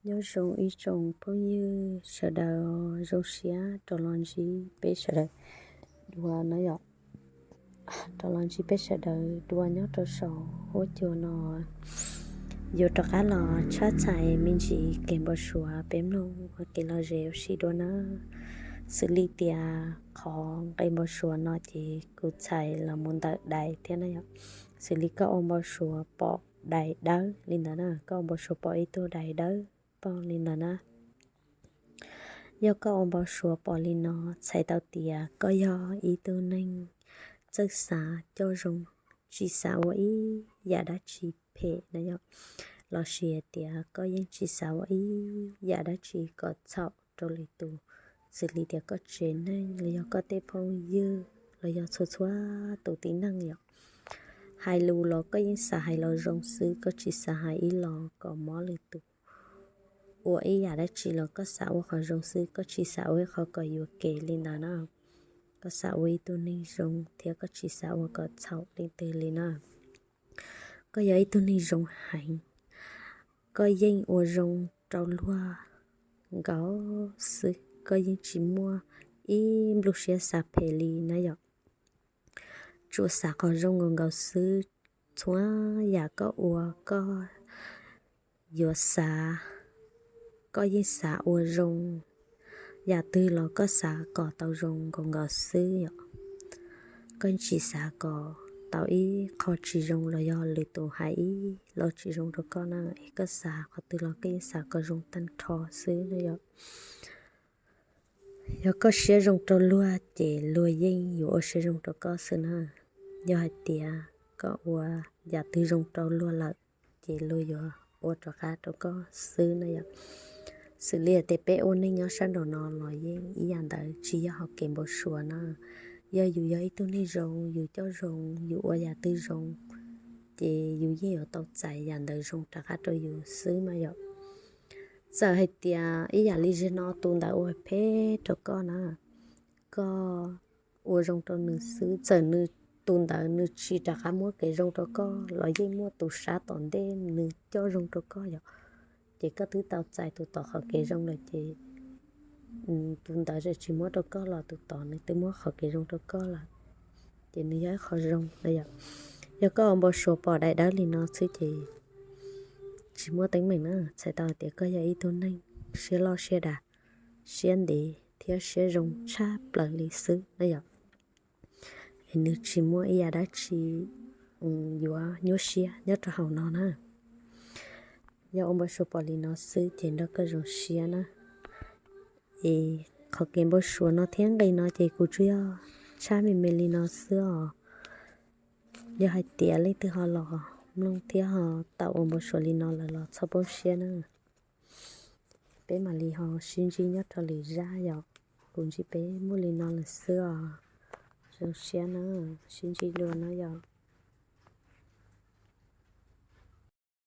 Nyob zoo ib tsoom phooj ywg sawv daws, zoo siab rov los ntsib peb sawv daws dua no yom. Rov los ntsib peb sawv daws dua nyob rau saum huab cua no, yuav rov qab los tshaj txhais me ntsis kev npau suav peb mloog ua kev lom zem ua si dua na. Xws li tias qhov nqe npau suav no ces kuv txhais los mus ntawm dais thiab na yom. Xws li koj ua npau suav pom dais dawb li ntawd na, koj ua npau suav pom ib tug dais dawb paug li ntawd na. Yog koj ua npau suav pom li no, txhais tau tias koj yog ib tug neeg txawj xav coj zoo, tsis xav ua ib yam dab tsi phem na yom. Los sis hais tias koj yeej tsis xav ua ib yam dab tsi kom txhaum rau lwm tus, xws li tias koj tsev neeg los yog koj tej phooj ywg los yog txhua txhua tus tib neeg yom. Hais lus los koj yeej xav hais los zoo xwb, koj tsis xav hais ib los kom mob lwm tus. Ua ib yam dab tsi los koj xav ua qhov zoo xwb, koj tsis xav ua ib qhov kom yuam kev li ntawd na. Koj xav ua ib tug neeg zoo thiab koj tsis xav ua kom txhaum leej twg li na. Koj yog ib tug neeg zoo heev, koj yeej ua zoo rau luag nkaus xwb, koj yeej tsis muaj ib nplooj siab xav phem li na yom. Tsuas xav qhov zoo nkaus nkaus xwb, txhua yam koj ua koj yuav xav, koj yeej xav ua zoo, yam twg los koj xav kom tau zoo nkaus nkaus xwb yom. Koj yeej tsis xav kom tau ib qho tsis zoo los yog lwm tus hais ib lo tsis zoo rau koj na, es koj xav qhov twg los koj yeej xav kom zoo tag nrho xwb na yom. Yog koj siab zoo rau luag ces luag yeej yuav ua siab zoo rau koj xwb na. Yog hais tias koj ua yam twg zoo rau luag lawm ces luag yuav ua rov qab rau koj xwb na yom. Xws li tias peb ua neej nyob sab nraum no los yeej ib yam ntawd, tsis yog hauv kev npau suav na. Yog yus yog ib tug neeg zoo, yus coj zoo, yus ua yam twg zoo, ces yus yeej yuav tau txais yam ntawd zoo rov qab rau yus xwb mas yom. Txawm hais tias ib yam li zaum no tus ntawd ua phem rau koj na, koj ua zoo rau nws xwb, txawm nws, tus ntawd nws tsis rov qab muab kev zoo rau koj los yeej muaj tus sab tom ntej nws coj zoo rau koj yom. Ces koj twb tau txais tus tod qhov kev zoo lawm ces tus ntawd tsis muab rau koj los tus tod nws twb muab qhov kev zoo rau koj lawm, ces nws yog ib qho zoo na yom. Yog koj ua npau suav pom dais dawb li no xwb ces tsis muaj teeb meem na, txhais tau tias koj yog ib tug neeg siab loj siab dav, siab ntev thiab siab zoo tshaj plaws li xwb na yom. Es nws tsis muaj ib yam dab tsi yuav nyuaj siab nyob rau hauv no na. Yog ua npau suav pom li no xwb ces nrog koj zoo siab na. Es qhov kev npau suav no thiab nqe no ces kuv tsuas yog tshaj me me li no xwb os. Yog hais tias leej twg ho los mloog thiab ho tau ua npau suav li no lawm los txhob poob siab na. Peb mam li ho sib ntsib nyob rau lwm zaj yom. Kuv ntsib peb muaj li no lawm xwb os. Zoo siab na, sib ntsib dua na yom.